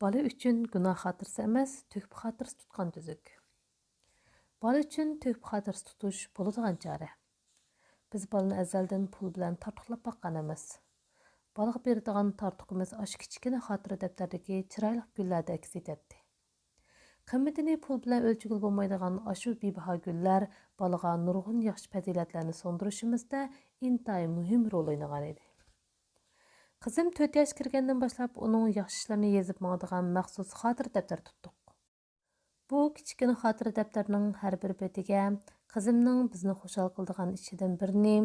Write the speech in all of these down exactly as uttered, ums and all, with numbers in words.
بالا ئۈچۈن گۇناھ خاتىرىسى ئەمەس، تۆھپە خاتىرىسى تۇتقان تۈزۈك. بالا ئۈچۈن تۆھپە خاتىرىسى تۇتۇش بولىدىغان چارە. بىز بالىنى ئەزەلدىن پۇل بىلەن تارتۇقلاپ باققان ئەمەس. بالىغا بېرىدىغان تارتۇقىمىز ئاشۇ كىچىككىنە خاتىرە دەپتەردىكى چىرايلىق گۈللەردە ئەكس ئېتەتتى. قىممىتىنى پۇل بىلەن ئۆلچىگىلى بولمايدىغان ئاشۇ بىباھا گۈللەر بالىغا نۇرغۇن ياخشى پەزىلەتلەرنى سىڭدۈرۈشىمىزدە ئىنتايىن مۇھىم رول ئوينىغان ئىدى. قىزىم تۆت ياشقا كىرگەندىن باشلاپ ئۇنىڭ ياخشى ئىشلىرىنى يېزىپ ماڭىدىغان مەخسۇس خاتىرە دەپتەر تۇتتۇق. بۇ كىچىككىنە خاتىرە دەپتەرنىڭ ھەر بىر بېتىگە قىزىمنىڭ بىزنى خۇشال قىلىدىغان ئىشىدىن بىرىنى،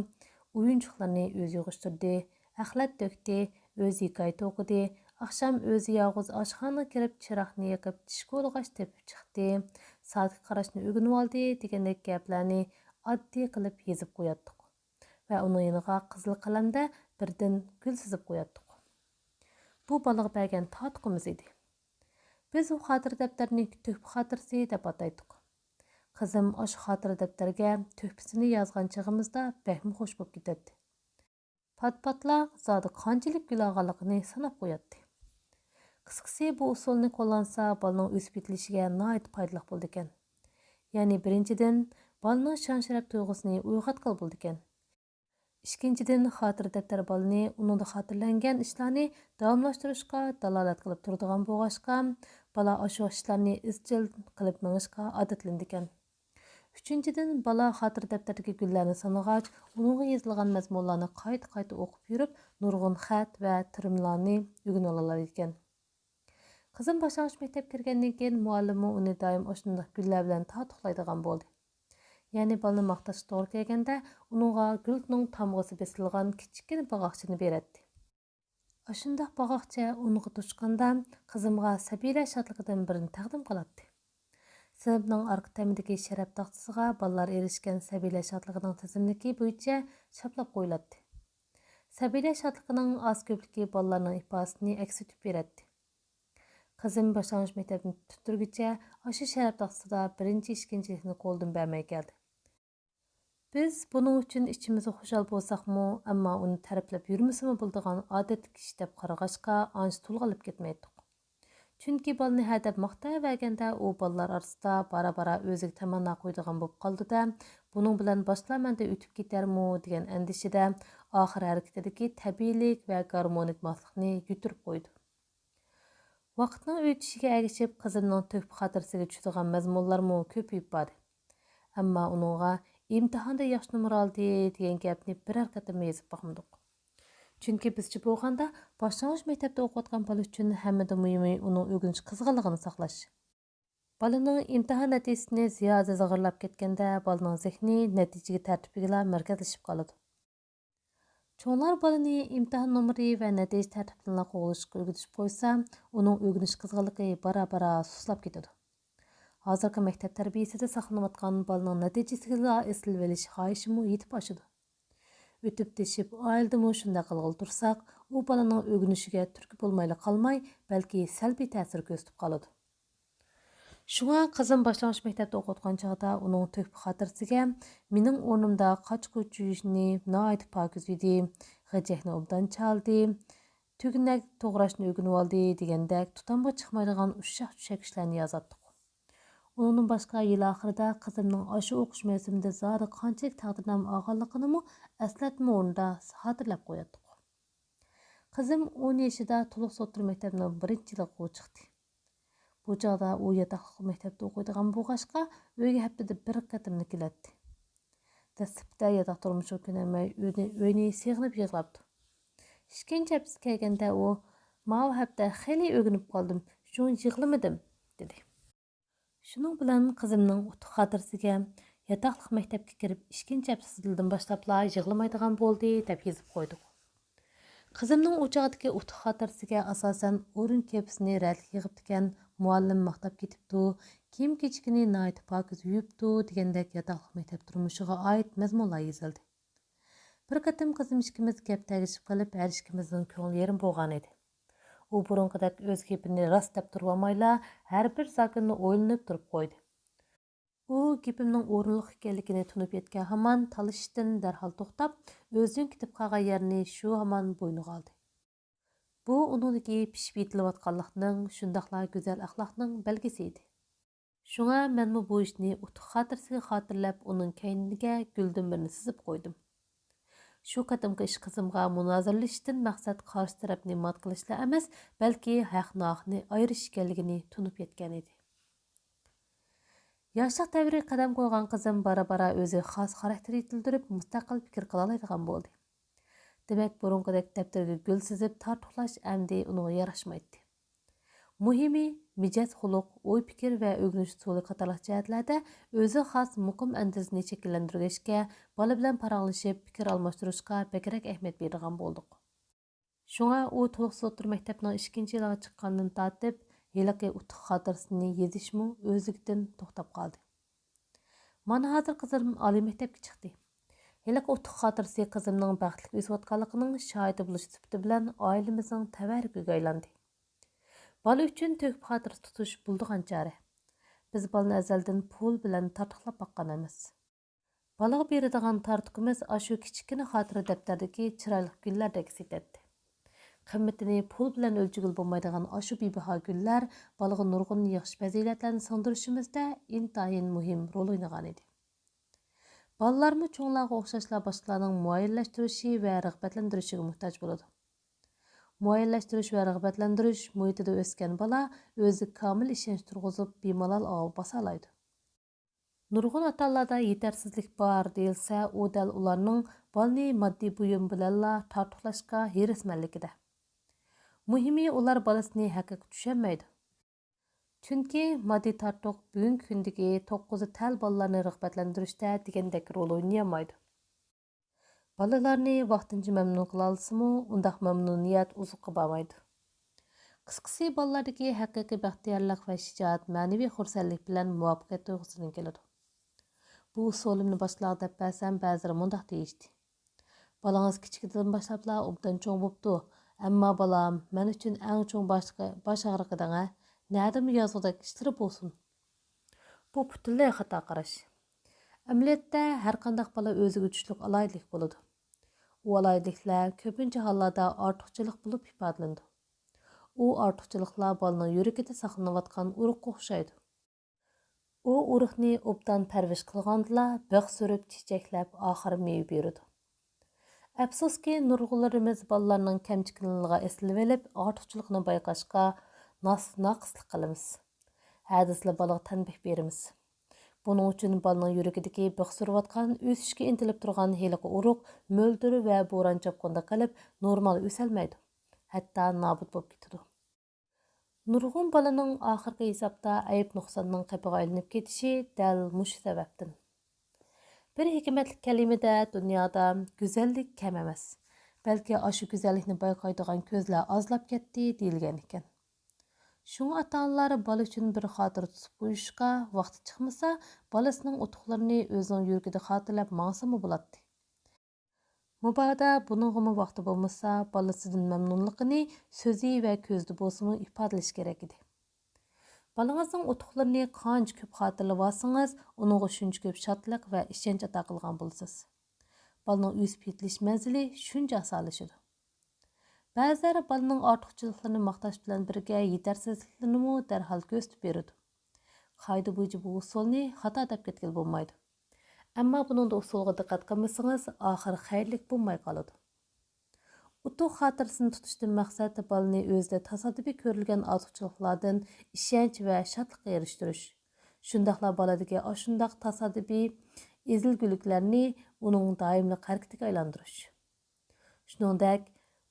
ئويۇنچۇقلىرىنى ئۆزى يىغىشتۇردى، ئەخلەت تۆكتى، ئۆزى ھېكايە توقۇدى، ئاخشام ئۆزى يالغۇز ئاشخانىغا كىرىپ چىراغنى يېقىپ چىش كولىغاچ تېپىپ چىقتى، سادىككە قاراشنى ئۆگىنىۋالدى دېگەندەك گەپلەرنى ئاددىي قىلىپ يېزىپ قوياتتۇق. ۋە ئۇنىڭ يېنىغا قىزىل قەلەمدە بىردىن گۈل سىزىپ قوياتتۇق. بۇ بالىغا بەرگەن تارتۇقىمىز ئىدى. بىز ئۇ خاتىرە دەپتەرنى تۆھپە خاتىرىسى دەپ ئاتايتتۇق. قىزىم ئاشۇ خاتىرە دەپتەرگە تۆھپىسىنى يازغان چېغىمىزدا بەكمۇ خۇش بولۇپ كېتەتتى. پات-پاتلا زادى قانچىلىك گۈل ئالغانلىقىنى ساناپ قوياتتى. قىسقىسى، بۇ ئۇسۇلنى قوللانسا، بالىنىڭ ئۆسۈپ يېتىلىشىگە ناھايىتى پايدىلىق بولىدىكەن. يەنى بىرىنچىدىن، بالىنىڭ شان-شەرەپ تۇيغۇسىنى ئويغاتقىلى بولىدىكەن. ئىككىنچىدىن، خاتىرە دەپتەر بالىنى ئۇنىڭدا خاتىرىلەنگەن ئىشلارنى داۋاملاشتۇرۇشقا دالالەت قىلىپ تۇرىدىغان بولغاچقا، بالا ئاشۇ ئىشلارنى ئىزچىل قىلىپ مېڭىشقا ئادەتلىنىدىكەن. ئۈچىنچىدىن، بالا خاتىرە دەپتەردىكى گۈللەرنى سانىغاچ، ئۇنىڭغا يېزىلغان مەزمۇنلارنى قايتا-قايتا ئوقۇپ يۈرۈپ، نۇرغۇن خەت ۋە تىرىملارنى ئۆگىنىۋالالايدىكەن. قىزىم باشلانغۇچ مەكتەپكە كىرگەندىن كېيىن، مۇئەللىممۇ ئۇنى دائىم ئاشۇنداق گۈللەر بىلەن تارتۇقلايدىغان بولدى. يەنى بالىنى ماختاشقا توغرا كەلگەندە، ئۇنىڭغا گۈلنىڭ تامغىسى بېسىلغان كىچىككىنە باغاقچىنى بېرەتتى. ئاشۇنداق باغاقچە ئۇنغا توشقاندا، قىزىمغا سەبىيلەر شادلىقىدىن بىرنى تەقدىم قىلاتتى. سىنىپنىڭ ئارقا تەمىدىكى شەرەپ تاختىسىغا بالىلار ئېرىشكەن سەبىيلەر شادلىقىنىڭ تىزىملىكى بويىچە چاپلاپ قويۇلاتتى. سەبىيلەر شادلىقىنىڭ ئاز-كۆپلۈكى بالىلارنىڭ ئىپادىسىنى ئەكس ئېتىپ بېرەتتى. قىزىم باشلانغۇچ مەكتەپنى پۈتتۈرگۈچە ئاشۇ شەرەپ تاختىسىدا بىرىنچى، ئىككىنچىلىكنى قولدىن بەرمەي كەلدى. بىز بۇنىڭ ئۈچۈن ئىچىمىزدە خۇشال بولساقمۇ، ئەمما ئۇنى تەرىپلەپ يۈرمىسىمۇ بولىدىغان ئادەتتىكى ئىش دەپ قارىغاچقا، ئانچە تولغىنىپ كەتمەيتتۇق. چۈنكى بالىنى ھەدەپ ماختاۋەرگەندە، ئۇ بالىلار ئارىسىدا بارا-بارا ئۆزىگە تەمەننا قويىدىغان بولۇپ قالىدۇ-دە، بۇنىڭ بىلەن باشقىلار مەندىن ئۆتۈپ كېتەرمۇ دېگەن ئەندىشىدە، ئاخىر ھەرىكىتىدىكى تەبىئىيلىك ۋە گارمونىك ماسلىقنى يىتىرىپ قويىدۇ. ۋاقىتنىڭ ئۆتۈشىگە ئەگىشىپ، قىزىمنىڭ تۆھپە خاتىرىسىگە چۈشىدىغان مەزمۇنلارمۇ كۆپىيىپ باردى. ئەمما ئۇنىڭغا «ئىمتىھاندا ياخشى نومۇر ئالدى» دېگەن گەپنى بىرەر قېتىممۇ يېزىپ باقمىدۇق. چۈنكى بىزچە بولغاندا، باشلانغۇچ مەكتەپتە ئوقۇۋاتقان بالا ئۈچۈن ھەممىدىن مۇھىمى ئۇنىڭ ئۆگىنىش قىزغىنلىقىنى ساقلاش. بالىنىڭ ئىمتىھان نەتىجىسىنى زىيادە زىغىرلاپ كەتكەندە، بالىنىڭ زېھنى نەتىجىگە، تەرتىپىگىلا مەركەزلىشىپ قالىدۇ. چوڭلار بالىنى ئىمتىھان نومۇرى ۋە نەتىجە تەرتىپىدىنلا قوغلىشىشقا ئۆگىتىپ قويسا، ئۇنىڭ ئۆگىنىش قىزغىنلىقى بارا-بارا سۇسلاپ كېتىدۇ. ھازىرقى مەكتەپ تەربىيەسىدە ساقلىنىۋاتقان بالىنىڭ نەتىجىسىگىلا ئېسىل بېرىش خاھىشىمۇ يېتىپ ئاشىدۇ. ئۆتۈپ تېشىپ، ئائىلىدىمۇ شۇنداق قىلغىلى تۇرساق، ئۇ بالىنىڭ ئۆگىنىشىگە تۈرتكە بولمايلا قالماي، بەلكى سەلبىي تەسىر كۆرسىتىپ قالىدۇ. شۇڭا قىزىم باشلانغۇچ مەكتەپتە ئوقۇۋاتقان چاغدا ئۇنىڭ تۆھپە خاتىرىسىگە مېنىڭ ئورنۇمدا قاچا-قۇچا يۇيۇشنى ناھايىتى پاكىز يۇيدى، غىجەكنى ئوبدان چالدى، تۈگنەك توغراشنى ئۆگىنىۋالدى دېگەندەك تۇتامغا چىقمايدىغان ئۇششاق-چۈششەك ئىشلارنى يازاتتۇق. ئۇنىڭدىن باشقا يىل ئاخىرىدا قىزىمنىڭ ئاشۇ ئوقۇش مەۋسۇمىدە زادى قانچىلىك تەقدىرنامە ئالغانلىقىنىمۇ ئەسلەتمە ئورنىدا خاتىرىلەپ قوياتتۇق. قىزىم ئون يېشىدا تولۇق سوتتۇرا مەكتەپنىڭ بىرىنچى يىلىغا چىقتى. بۇ چاغدا ئۇ ياتاقلىق مەكتەپتە ئوقۇيدىغان بولغاچقا، ئۆيگە ھەپتىدە بىر قېتىملا كېلەتتى. دەسلىپىدە ياتاق تۇرمۇشىغا كۆنەلمەي، ئۆينى، ئۆينى سېغىنىپ يىغلاپتۇ. ئىككىنچى ھەپتىسى كەلگەندە ئۇ، «ماۋۇ ھەپتە خېلى ئۆگىنىپ قالدىم، شۇڭا يىغلىمىدىم» دېدى. شۇنىڭ بىلەن قىزىمنىڭ ئۇتۇق خاتىرىسىگە، «ياتاقلىق مەكتەپكە كىرىپ ئىككىنچى ھەپتىسىدىن باشلاپلا يىغلىمايدىغان بولدى» دەپ يېزىپ قويدۇق. قىزىمنىڭ ئۇ چاغدىكى ئۇتۇق خاتىرىسىگە ئاساسەن، ئورۇن كېپىسىنى رەتلىك يىغىپتىكەن، مۇئەللىم ماختاپ كېتىپتۇ، كىيىم-كېچىكىنى ناھايىتى پاكىز يۇيۇپتۇ دېگەندەك ياتاقلىق مەكتەپ تۇرمۇشىغا ئائىت مەزمۇنلار يېزىلدى. بىر قېتىم قىزىم ئىككىمىز گەپ تەگىشىپ قېلىپ، ھەر ئىككىمىزنىڭ كۆڭلى يېرىم بولغانىدى. ئۇ بۇرۇنقىدەك ئۆز گېپىنى راست دەپ تۇرۇۋالمايلا، ھەر بىر زاكىننى ئويلىنىپ تۇرۇپ قويدى. ئۇ گېپىمنىڭ ئورۇنلۇق ئىكەنلىكىنى تونۇپ يەتكەن ھامان تالىشىشتىن دەرھال توختاپ، ئۆزىنىڭ كېتىپ قالغان يەرنى شۇ ھامان بوينىغا ئالدى. بۇ ئۇنىڭدىكى پىشىپ يېتىلىۋاتقانلىقنىڭ، شۇنداقلا گۈزەل ئەخلاقنىڭ بەلگىسى ئىدى. شۇڭا مەنمۇ بۇ ئىشنى ئۇتۇق خاتىرىسىگە خاتىرىلەپ، ئۇنىڭ كەينىگە گۈلدىن بىرنى سىزىپ قويدۇم. شۇ قېتىمقى ئىش قىزىمغا مۇنازىرىلىشىشتىن مەقسەت قارشى تەرەپنى مات قىلىشلا ئەمەس، بەلكى ھەق-ناھەقنى ئايرىش ئىكەنلىكىنى تونۇپ يەتكەن ئىدى. ياشلىق دەۋرى قەدەم قويغان قىزىم بارا-بارا ئۆزى خاس خاراكتېر يېتىلدۈرۈپ، مۇستەقىل پىكىر قىلالايدىغان بولدى. دېمەك، بۇرۇنقىدەك دەپتەرگە گۈل سىزىپ تارتۇقلاش ئەمدى ئۇنىڭغا ياراشمايتتى. مۇھىمى، مىجەز-خۇلق، ئوي-پىكىر ۋە ئۆگىنىش ئۇسۇلى قاتارلىق جەھەتلەردە ئۆزىگە خاس مۇقىم ئەندىزىنى شەكىللەندۈرگەچكە، بالا بىلەن پاراڭلىشىپ، پىكىر ئالماشتۇرۇشقا بەكرەك ئەھمىيەت بېرىدىغان بولدۇق. شۇڭا ئۇ تولۇقسىز ئوتتۇرا مەكتەپنىڭ ئىككىنچى يىلىغا چىققاندىن تارتىپ، ھېلىقى ئۇتۇق خاتىرىسىنى يېزىشمۇ ئۆزلۈكىدىن توختاپ قالدى. مانا ھازىر قىزىم ئالىي مەكتەپكە چىقتى. ھېلىقى ئۇتۇق خاتىرىسى قىزىمنىڭ بەختلىك ئۆسۈۋاتقانلىقىنىڭ شاھىتى بولۇش سۈپىتى بىلەن ئائىلىمىزنىڭ تەۋەررۈكىگە ئايلاندى. بالا ئۈچۈن تۆھپە خاتىرىسى تۇتۇش بولىدىغان چارە. بىز بالىنى ئەزەلدىن پۇل بىلەن تارتۇقلاپ باققان ئەمەس. بالىغا بېرىدىغان تارتۇقىمىز ئاشۇ كىچىككىنە خاتىرە دەپتەردىكى چىرايلىق گۈللەردەك ئېكىس ئېتەتتى. قىممىتىنى پۇل بىلەن ئۆلچىگىلى بولمايدىغان ئاشۇ بىباھا گۈللەر بالىغا نۇرغۇن ياخشى پەزىلەتلەرنى سىڭدۈرۈشىمىزدە ئىنتايىن مۇھىم رول ئوينىغانىدى. بالىلارمۇ چوڭلارغا ئوخشاشلا باشقىلارنىڭ مۇئەييەنلەشتۈرۈشى ۋە رىغبەتلەندۈرۈشىگە موھتاج بولىدۇ. مۇئەييەنلەشتۈرۈش ۋە رىغبەتلەندۈرۈش مۇھىتىدا ئۆسكەن بالا ئۆزىگە كامىل ئىشەنچ تۇرغۇزۇپ، بىمالال ئاۋۇ باسالايدۇ. نۇرغۇن ئاتا-ئانىلاردا يېتەرسىزلىك بار دېيىلسە، ئۇ دەل ئۇلارنىڭ بالىنى ماددىي بۇيۇم بىلەنلا تارتۇقلاشقا ھېرىسمەنلىكىدە. مۇھىمى، ئۇلار بالىسىنى ھەقىقىي چۈشەنمەيدۇ. چۈنكى ماددىي تارتۇق بۈگۈنكى كۈندىكى توققۇزى تەل بالىلارنى رىغبەتلەندۈرۈشتە دېگەندەك رول ئوينىيالمايدۇ. بالىلارنى ۋاقتىنچە مەمنۇن قىلالىسىمۇ، ئۇنداق مەمنۇنىيەت ئۇزاققا بارمايدۇ. قىسقىسى، بالىلاردىكى ھەقىقىي بەختىيارلىق ۋە شىجائەت مەنىۋى خۇرسەنلىك بىلەن مۇۋەپپەقىيەت تۇيغۇسىدىن كېلىدۇ. بۇ ئۇسۇلۇمنى باشقىلارغا دەپ بەرسەم، بەزىلىرى مۇنداق دېيىشتى: «بالىڭىز كىچىكىدىن باشلاپلا ئوبدان چوڭ بوپتۇ. ئەمما بالام، مەن ئۈچۈن ئەڭ چوڭ باش، باش ئاغرىقىدىڭە. نەدىمۇ يازغۇدەك ئىشلىرى بولسۇن؟» بۇ پۈتۈنلەي خاتا قاراش. ئەمەلىيەتتە، ھەرقانداق بالا ئۆزىگە چۈشلۈك ئالاھىدىلىك بولىدۇ. ئۇ ئالاھىدىلىكلەر كۆپىنچە ھاللاردا ئارتۇقچىلىق بولۇپ ئىپادىلىنىدۇ. ئۇ ئارتۇقچىلىقلار بالىنىڭ يۈرىكىدە ساقلىنىۋاتقان ئۇرۇققا ئوخشايدۇ. ئۇ ئۇرۇقنى ئوبدان پەرۋىش قىلغاندىلا، بىخ سۈرۈپ، چېچەكلەپ، ئاخىرى مېۋە بېرىدۇ. ئەپسۇسكى، نۇرغۇنلىرىمىز بالىلارنىڭ كەمچىكىنلىرىغا ئېسىلىۋېلىپ، ئارتۇقچىلىقنى بايقاشقا ناس-، ناقىسلىق قىلىمىز. ھەدىسىلا بالىغا تەنبىھ بېرىمىز. بۇنىڭ ئۈچۈن بالىنىڭ يۈرىكىدىكى بىخ سۈرۈۋاتقان، ئۆسۈشكە ئىنتىلىپ تۇرغان ھېلىقى ئۇرۇق مۆلدۈر ۋە بوران-چاپقۇندا قېلىپ، نورمال ئۆسەلمەيدۇ، ھەتتا نابۇت بولۇپ كېتىدۇ. نۇرغۇن بالىنىڭ ئاخىرقى ھېسابتا ئەيىب-نۇقساننىڭ قېپىغا ئايلىنىپ كېتىشى دەل مۇشۇ سەۋەبتىن. بىر ھېكمەتلىك كەلىمىدە، دۇنيادا گۈزەللىك كەم ئەمەس، بەلكى ئاشۇ گۈزەللىكنى بايقايدىغان كۆزلەر ئازلاپ كەتتى، دېيىلگەن ئىكەن. شۇڭا ئاتا-ئانىلار بالا ئۈچۈن بىر خاتىرە تۇتۇپ قويۇشقا ۋاقتى چىقمىسا، بالىسىنىڭ ئۇتۇقلىرىنى ئۆزىنىڭ يۈرىكىدە خاتىرىلەپ ماڭسىمۇ بولاتتى. مۇبادا بۇنىڭغىمۇ ۋاقتى بولمىسا، بالىسىدىن مەمنۇنلۇقىنى سۆزى ۋە كۆزىدە بولسىمۇ ئىپادىلىشى كېرەك ئىدى. بالىڭىزنىڭ ئۇتۇقلىرىنى قانچە كۆپ خاتىرىلىۋالسىڭىز، ئۇنىڭغا شۇنچە كۆپ شادلىق ۋە ئىشەنچ ئاتا قىلغان بولىسىز. بالىنىڭ ئۆسۈپ يېتىلىش مەنزىلى شۇنچە ئاسانلىشىدۇ. بەزىلەر بالىنىڭ ئارتۇقچىلىقلىرىنى ماختاش بىلەن بىرگە، يېتەرسىزلىكلىرىنىمۇ دەرھال كۆرسىتىپ بېرىدۇ. قائىدە بويىچە بۇ ئۇسۇلنى خاتا دەپ كەتكىلى بولمايدۇ. ئەمما بۇنىڭدا ئۇسۇلغا دىققەت قىلمىسىڭىز، ئاخىرى خەيرلىك بولماي قالىدۇ. ئۇتۇق خاتىرىسىنى تۇتۇشتىن مەقسەت بالىنى ئۆزىدە تاسادىپىي كۆرۈلگەن ئارتۇقچىلىقلاردىن ئىشەنچ ۋە شادلىققا ئېرىشتۈرۈش. شۇنداقلا بالىدىكى ئاشۇنداق تاسادىپىي ئېزىلگۈلۈكلەرنى ئۇنىڭ دائىملىق ھەرىكىتىگە ئايلاندۇرۇش. شۇنىڭدەك،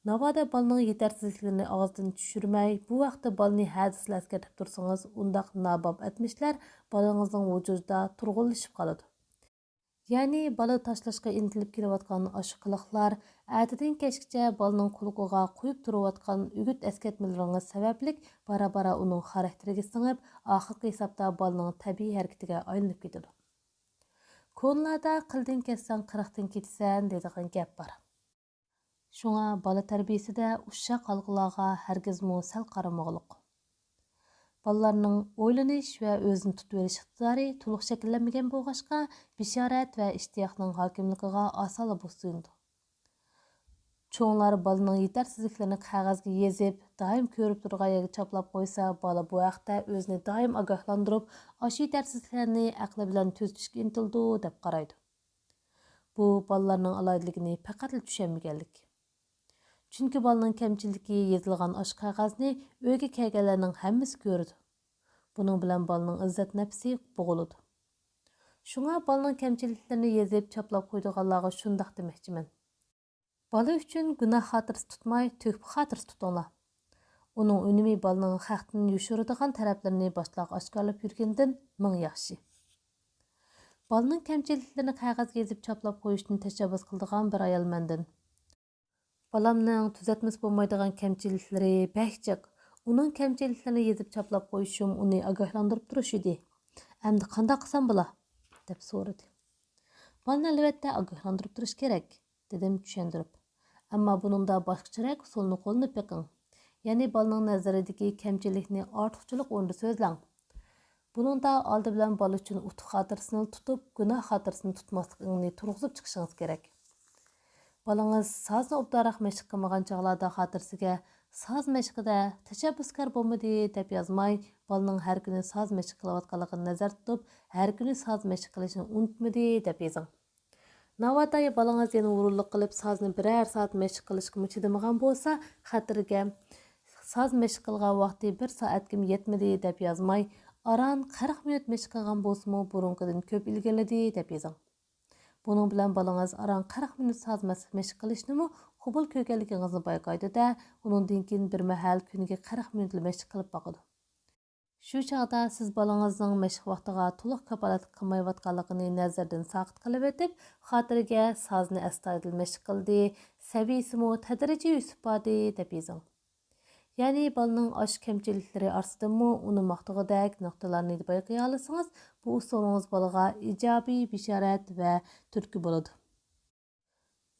ناۋادا بالىنىڭ يېتەرسىزلىكلىرىنى ئاغزىدىن چۈشۈرمەي، بۇ ۋاقىتتا بالىنى ھەدىسىلا ئەسكەرتىپ تۇرسىڭىز، ئۇنداق ناباب ئەتمىشلەر بالىڭىزنىڭ ۋۇجۇدىدا تۇرغۇنلىشىپ قالىدۇ. يەنى بالا تاشلاشقا ئىنتىلىپ كېلىۋاتقان ئاشۇ قىلىقلار، ئەتىدىن كەچكىچە بالىنىڭ قۇلىقىغا قۇيۇپ تۇرۇۋاتقان ئۈگۈت ئەسكەرتمىلىرىڭىز سەۋەبلىك بارا-بارا ئۇنىڭ خاراكتېرىگە سىڭىپ، ئاخىرقى ھېسابتا بالىنىڭ تەبىئىي ھەرىكىتىگە ئايلىنىپ كېتىدۇ. كونىلاردا «قىلدىن كەتسەڭ، قىرىقتىن كېتىسەن» دەيدىغان گەپ بار. شۇڭا بالا تەربىيىسىدە ئۇششاق ھالقىلارغا ھەرگىزمۇ سەل قارىمىغۇلۇق. بالىلارنىڭ ئويلىنىش ۋە ئۆزىنى تۇتۇۋېلىش ئىقتىدارى تولۇق شەكىللەنمىگەن بولغاچقا، بېشارەت ۋە ئىشتىياقنىڭ ھاكىملىقىغا ئاسانلا بوسۇيۇلىدۇ. چوڭلار بالىنىڭ يېتەرسىزلىكلىرىنى قەغەزگە يېزىپ، دائىم كۆرۈپ تۇرىدىغان يەرگە چاپلاپ قويسا، بالا بۇ ھەقتە ئۆزىنى دائىم ئاگاھلاندۇرۇپ، ئاشۇ يېتەرسىزلىكلەرنى ئەقلى بىلەن تۈزىتىشكە ئىنتىلىدۇ، دەپ قارايدۇ. بۇ بالىلارنىڭ ئالاھىدىلىكىنى پەقەتلا چۈشەنمىگەنلىك. چۈنكى بالىنىڭ كەمچىلىكى يېزىلغان ئاشۇ قەغەزنى ئۆيگە كەلگەنلەرنىڭ ھەممىسى كۆرىدۇ. بۇنىڭ بىلەن بالىنىڭ ئىززەت نەپسى بوغۇلىدۇ. شۇڭا بالىنىڭ كەمچىلىكلىرىنى يېزىپ چاپلاپ قويىدىغانلارغا شۇنداق دېمەكچىمەن. بالا ئۈچۈن گۇناھ خاتىرىسى تۇتماي، تۆھپە خاتىرىسى تۇتۇڭلار. ئۇنىڭ ئۈنۈمى بالىنىڭ خەقتىن يوشۇرىدىغان تەرەپلىرىنى باشقىلارغا ئاشكارىلاپ يۈرگىنىدىن مىڭ ياخشى. بالىنىڭ كەمچىلىكلىرىنى قەغەزگە يېزىپ چاپلاپ قويۇشنى تەشەببۇس قىلىدىغان بىر ئايال مەندىن. بالامنىڭ تۈزەتمىسە بولمايدىغان كەمچىلىكلىرى بەك جىق. ئۇنىڭ كەمچىلىكلىرىنى يېزىپ چاپلاپ قويۇشۇم ئۇنى ئاگاھلاندۇرۇپ تۇرۇش ئىدى. ئەمدى قانداق قىلسام بولا؟ دەپ سورىدى. بالىنى ئەلۋەتتە ئاگاھلاندۇرۇپ تۇرۇش كېرەك، دېدىم چۈشەندۈرۈپ. ئەمما بۇنىڭدا باشقىچىراق ئۇسۇلنى قوللىنىپ بېقىڭ. يەنى بالىنىڭ نەزىرىدىكى كەمچىلىكنى ئارتۇقچىلىق ئورنىدا سۆزلەڭ. بۇنىڭدا ئالدى بىلەن بالا ئۈچۈن ئۇتۇق خاتىرىسىنى تۇتۇپ، گۇناھ خاتىرىسىنى تۇتماسلىقىڭنى تۇرغۇزۇپ چىقىشىڭىز كېرەك. بالىڭىز سازنى ئوبدانراق مەشىق قىلمىغان چاغلاردا خاتىرىسىگە «ساز مەشقىدە تەشەببۇسكار بولمىدى» دەپ يازماي، بالىنىڭ ھەر كۈنى ساز مەشىق قىلىۋاتقانلىقىنى نەزەردە تۇتۇپ، «ھەر كۈنى ساز مەشىق قىلىشنى ئۇنتۇمىدى» دەپ يېزىڭ. ناۋادا بالىڭىز يەنە ھۇرۇنلۇق قىلىپ سازنى بىرەر سائەت مەشىق قىلىشقىمۇ چىدىمىغان بولسا، خاتىرىگە «ساز مەشىق قىلغان ۋاقتى بىر سائەتكىمۇ يەتمىدى» دەپ يازماي، ئاران قىرىق مىنۇت مەشىق قىلغان بولسىمۇ، بۇرۇنقىدىن كۆپ ئىلگىرىلىدى دەپ يېزىڭ. بۇنىڭ بىلەن بالىڭىز ئاران قىرىق مىنۇت ساز مەس-، مەشىق قىلىشنىمۇ قوبۇل كۆرگەنلىكىڭىزنى بايقايدۇ-دە، ئۇنىڭدىن كېيىن بىر مەھەل كۈنىگە قىرىق مىنۇتلا مەشىق قىلىپ باقىدۇ. شۇ چاغدا سىز بالىڭىزنىڭ مەشىق ۋاقتىغا تولۇق كاپالەتلىك قىلمايۋاتقانلىقىنى نەزەردىن ساقىت قىلىۋېتىپ، خاتىرىگە سازنى ئەستايىدىل مەشىق قىلدى، سەۋىيىسىمۇ تەدرىجىي ئۆسۈپ باردى دەپ يېزىڭ. يەنى بالىنىڭ ئاشۇ كەمچىلىكلىرى ئارىسىدىنمۇ ئۇنى ماختىغۇدەك نۇقتىلارنى بايقىيالىسىڭىز، بۇ ئۇسۇلىڭىز بالىغا ئىجابىي بېشارەت ۋە تۈرتكە بولىدۇ.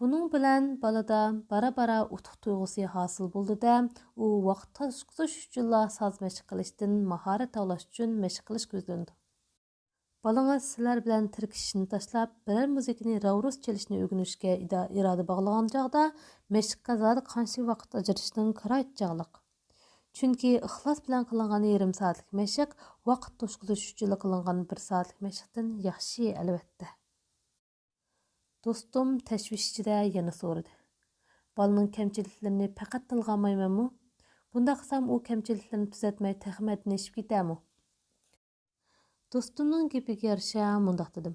بۇنىڭ بىلەن بالىدا بارا-بارا ئۇتۇق تۇيغۇسى ھاسىل بولىدۇ-دە، ئۇ ۋاقىت توشقۇزۇش ئۈچۈنلا ساز مەشىق قىلىشتىن ماھارەت تاۋلاش ئۈچۈن مەشىق قىلىشقا يۈزلىنىدۇ. بالىڭىز سىلەر بىلەن تىركىشىشنى تاشلاپ، بىرەر مۇزىكىنى راۋرۇس چېلىشنى ئۆگىنىشكە ئىدا-، ئىرادە باغلىغان چاغدا، مەشىققە زادى قانچىلىك ۋاقىت ئاجرىتىشنىڭ كارايى چاغلىق. چۈنكى ئىخلاس بىلەن قىلىنغان يېرىم سائەتلىك مەشىق ۋاقىت توشقۇزۇش ئۈچۈنلا قىلىنغان بىر سائەتلىك مەشىقتىن ياخشى، ئەلۋەتتە. دوستۇم تەشۋىش ئىچىدە يەنە سورىدى. بالىنىڭ كەمچىلىكلىرىنى پەقەت تىلغا ئالمايمەنمۇ؟ بۇنداق قىلسام، ئۇ كەمچىلىكلىرىنى تۈزەتمەي تېخىمۇ ھەددىدىن ئېشىپ كېتەرمۇ؟ دوستۇمنىڭ گېپىگە يارىشا مۇنداق دېدىم.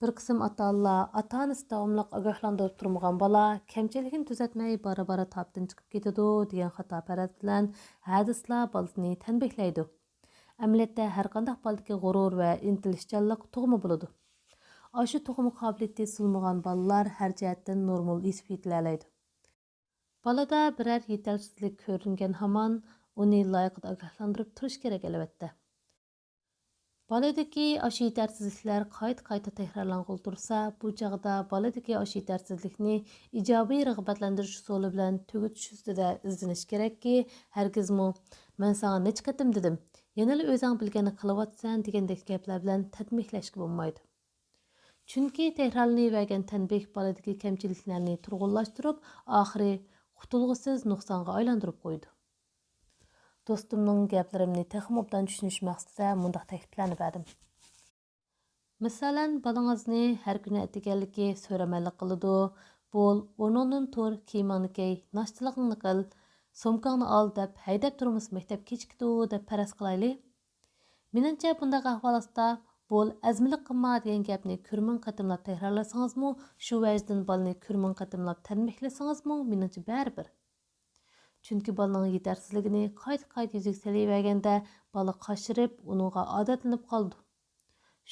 بىر قىسىم ئاتا-ئانىلار ئاتا-ئانىسى داۋاملىق ئاگاھلاندۇرۇپ تۇرمىغان بالا كەمچىلىكىنى تۈزەتمەي بارا-بارا تاپتىن چىقىپ كېتىدۇ دېگەن خاتا پەرەز بىلەن ھەدىسىلا بالىسىنى تەنبىھلەيدۇ. ئەمەلىيەتتە ھەرقانداق بالىدىكى غۇرۇر ۋە ئىنتىلىشچانلىق تۇغما بولىدۇ. ئاشۇ تۇغما قابىلىيىتى سۇنمىغان بالىلار ھەر جەھەتتىن نورمال ئېسىپ يېتىلەلەيدۇ. بالىدا بىرەر يېتەرسىزلىك كۆرۈنگەن ھامان، ئۇنى لايىقىدا ئاگاھلاندۇرۇپ تۇرۇش كېرەك، ئەلۋەتتە. بالىدىكى ئاشۇ يېتەرسىزلىكلەر قايتا-قايتا تەكرارلانغىلى تۇرسا، بۇ چاغدا بالىدىكى ئاشۇ يېتەرسىزلىكنى ئىجابىي رىغبەتلەندۈرۈش ئۇسۇلى بىلەن تۈگىتىش ئۈستىدە ئىزدىنىش كېرەككى، ھەرگىزمۇ «مەن ساڭا نەچچە قېتىم دېدىم، يەنىلا ئۆزۈڭ بىلگەننى قىلىۋاتىسەن» دېگەندەك گەپلەر بىلەن تەنبىھلەشكە بولمايدۇ. چۈنكى تەكرارلىنىۋەرگەن تەنبىھ بالىدىكى كەمچىلىكلەرنى تۇرغۇنلاشتۇرۇپ، ئاخىرى قۇتۇلغۇسىز نۇقسانغا ئايلاندۇرۇپ قويىدۇ. دوستۇمنىڭ گەپلىرىمنى تېخىمۇ ئوبدان چۈشىنىش مەقسىتىدە مۇنداق تەكلىپلەرنى بەردىم. مىسالەن، بالىڭىزنى ھەر كۈنى ئەتىگەنلىكى سۆرەمەنلىك قىلىدۇ، «بول، ئورنۇڭدىن تۇر، كىيىمىڭنى كىي، ناشتىلىقىڭنى قىل، سومكاڭنى ئال» دەپ ھەيدەپ تۇرمىسا مەكتەپ كېچىكىدۇ دەپ پەرەز قىلايلى. مېنىڭچە بۇنداق ئەھۋال ئاستىدا «بول، ئەزمىلىك قىلما» دېگەن گەپنى كۈرمىڭ قېتىملاپ تەكرارلىسىڭىزمۇ، شۇ ۋەجدىن بالىنى كۈرمىڭ قېتىملاپ تەنبىھلىسىڭىزمۇ مېنىڭچە بەرىبىر. چۈنكى بالىنىڭ يېتەرسىزلىكىنى قايتا-قايتا يۈزىگە سېلىۋەرگەندە، بالا قاشىرىپ، ئۇنىڭغا ئادەتلىنىپ قالىدۇ.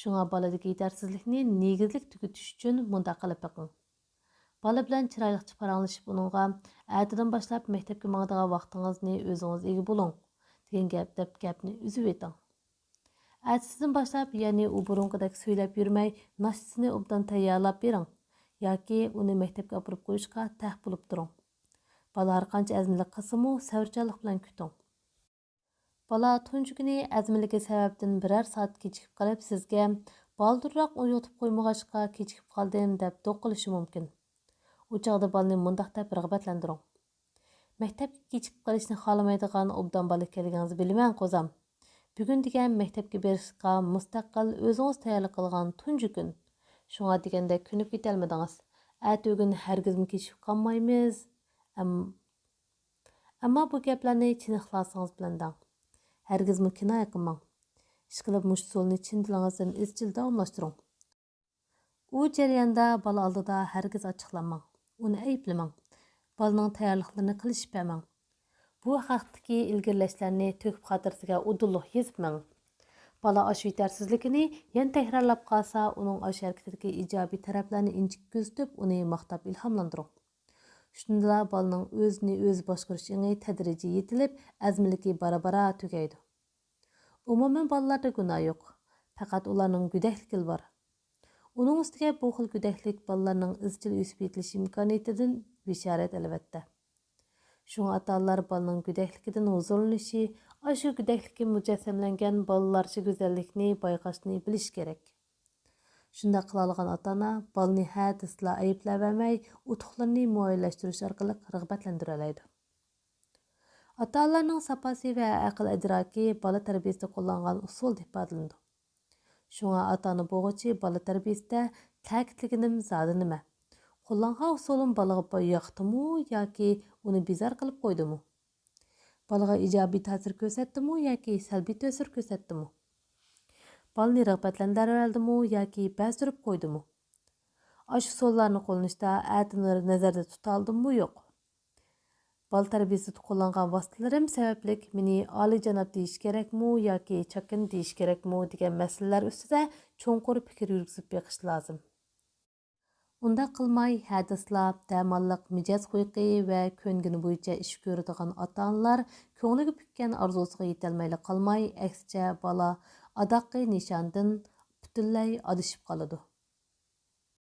شۇڭا بالىدىكى يېتەرسىزلىكنى نېگىزلىك تۈگىتىش ئۈچۈن مۇنداق قىلىپ بېقىڭ. بالا بىلەن چىرايلىقچە پاراڭلىشىپ ئۇنىڭغا، «ئەتىدىن باشلاپ مەكتەپكە ماڭىدىغان ۋاقتىڭىزنى ئۆزىڭىز ئىگە بولۇڭ» دېگەن گەپ دەپ گەپنى ئۈزۈۋېتىڭ. ئەتىسىدىن باشلاپ يەنى ئۇ بۇرۇنقىدەك سۈيلەپ يۈرمەي، ناشتىسىنى ئوبدان تەييارلاپ بېرىڭ ياكى ئۇنى مەكتەپكە ئاپىرىپ قويۇشقا تەق بولۇپ تۇرۇڭ. بالا ھەرقانچە ئەزمىلىك قىلسىمۇ، سەۋرچانلىق بىلەن كۈتۈڭ. بالا تۇنجى كۈنى ئەزمىلىكى سەۋەبتىن بىرەر سائەت كېچىكىپ قېلىپ، سىزگە «بالدۇرراق ئويغىتىپ قويمىغاچقا كېچىكىپ قالدىم» دەپ دوق قىلىشى مۇمكىن. ئۇ چاغدا بالىنى مۇنداق دەپ رىغبەتلەندۈرۈڭ: مەكتەپكە كېچىكىپ قېلىشنى خالىمايدىغان ئوبدان بالا ئىكەنلىكىڭىزنى بىلىمەن، قوزام. بۈگۈن دېگەن مەكتەپكە بېرىشقا مۇستەقىل ئۆزىڭىز تەييارلىق قىلغان تۇنجى كۈن. شۇڭا دېگەندەك كۆنۈپ كېتەلمىدىڭىز. ئەتىگۈن ھەرگىزمۇ كېچىكىپ قالمايمىز. ئەم-، ئەمما بۇ گەپلەرنى چىن ئىخلاسىڭىز بىلەن دەڭ. ھەرگىزمۇ كىنايە قىلماڭ. ئىشقىلىپ، مۇشۇ ئۇسۇلنى چىن دىلىڭىزدىن ئىزچىل داۋاملاشتۇرۇڭ. ئۇ جەرياندا بالا ئالدىدا ھەرگىز ئاچچىقلانماڭ، ئۇنى ئەيىبلىمەڭ. بالىنىڭ تەييارلىقلىرىنى قىلىشىپ بەرمەڭ. بۇ ھەقتىكى ئىلگىرىلەشلەرنى تۆھپە خاتىرىسىگە ئۇدۇللۇق يېزىپ مېڭىڭ. بالا ئاشۇ يېتەرسىزلىكىنى يەنە تەكرارلاپ قالسا، ئۇنىڭ ئاشۇ ھەرىكىتىدىكى ئىجابىي تەرەپلەرنى ئىنچىكە كۆزىتىپ، ئۇنى ماختاپ ئىلھاملاندۇرۇڭ. شۇندىلا بالىنىڭ ئۆزىنى ئۆزى باشقۇرۇش ئېڭى تەدرىجىي يېتىلىپ، ئەزمىلىكى بارا-بارا تۈگەيدۇ. ئومۇمەن بالىلاردا گۇناھ يوق، پەقەت ئۇلارنىڭ گۆدەكلىكى بار. ئۇنىڭ ئۈستىگە بۇ خىل گۆدەكلىك بالىلارنىڭ ئىزچىل ئۆسۈپ يېتىلىش ئىمكانىيىتىدىن بېشارەت، ئەلۋەتتە. شۇڭا ئاتا-ئانىلار بالىنىڭ گۆدەكلىكىدىن ھۇزۇرلىنىشى، ئاشۇ گۆدەكلىككە مۇجەسسەملەنگەن بالىلارچە گۈزەللىكنى بايقاشنى بىلىشى كېرەك. شۇنداق قىلالىغان ئاتا-ئانا بالىنى ھە دېسىلا ئەيىبلەۋەرمەي، ئۇتۇقلىرىنى مۇئەييەنلەشتۈرۈش ئارقىلىق رىغبەتلەندۈرەلەيدۇ. ئاتا-ئانىلارنىڭ ساپاسى ۋە ئەقىل-ئىدراكى بالا تەربىيىسىدە قوللانغان ئۇسۇلدا ئىپادىلىنىدۇ. شۇڭا ئاتا-ئانا بولغۇچى بالا تەربىيىسىدە تەكىتلىگىنىم زادى نېمە؟ قوللانغان ئۇسۇلۇم بالىغا با-، ياقتىمۇ ياكى ئۇنى بىزار قىلىپ قويدىمۇ؟ بالىغا ئىجابىي تەسىر كۆرسەتتىمۇ ياكى سەلبىي تەسىر كۆرسەتتىمۇ؟ بالىنى رىغبەتلەندۈرۈۋالدىمۇ ياكى بەزدۈرۈپ قويدىمۇ؟ ئاشۇ ئۇسۇللارنى قوللىنىشتا ئەتىنى نەزەردە تۇتالدىممۇ يوق؟ بالا تەربىيىسىدە قوللانغان ۋاسىتىلىرىم سەۋەبلىك مېنى ئالىيجاناب دېيىش كېرەكمۇ ياكى چاكىنا دېيىش كېرەكمۇ دېگەن مەسىلىلەر ئۈستىدە چوڭقۇر پىكىر يۈرگۈزۈپ بېقىش لازىم. ئۇنداق قىلماي، ھە دېسىلا دەماللىق مىجەز خۇلقى ۋە كۆنگىنى بويىچە ئىش كۆرىدىغان ئاتا-ئانىلار كۆڭلىگە پۈككەن ئارزۇسىغا يېتەلمەيلا قالماي، ئەكسىچە بالا ئاداققى نىشاندىن پۈتۈنلەي ئادىشىپ قالىدۇ.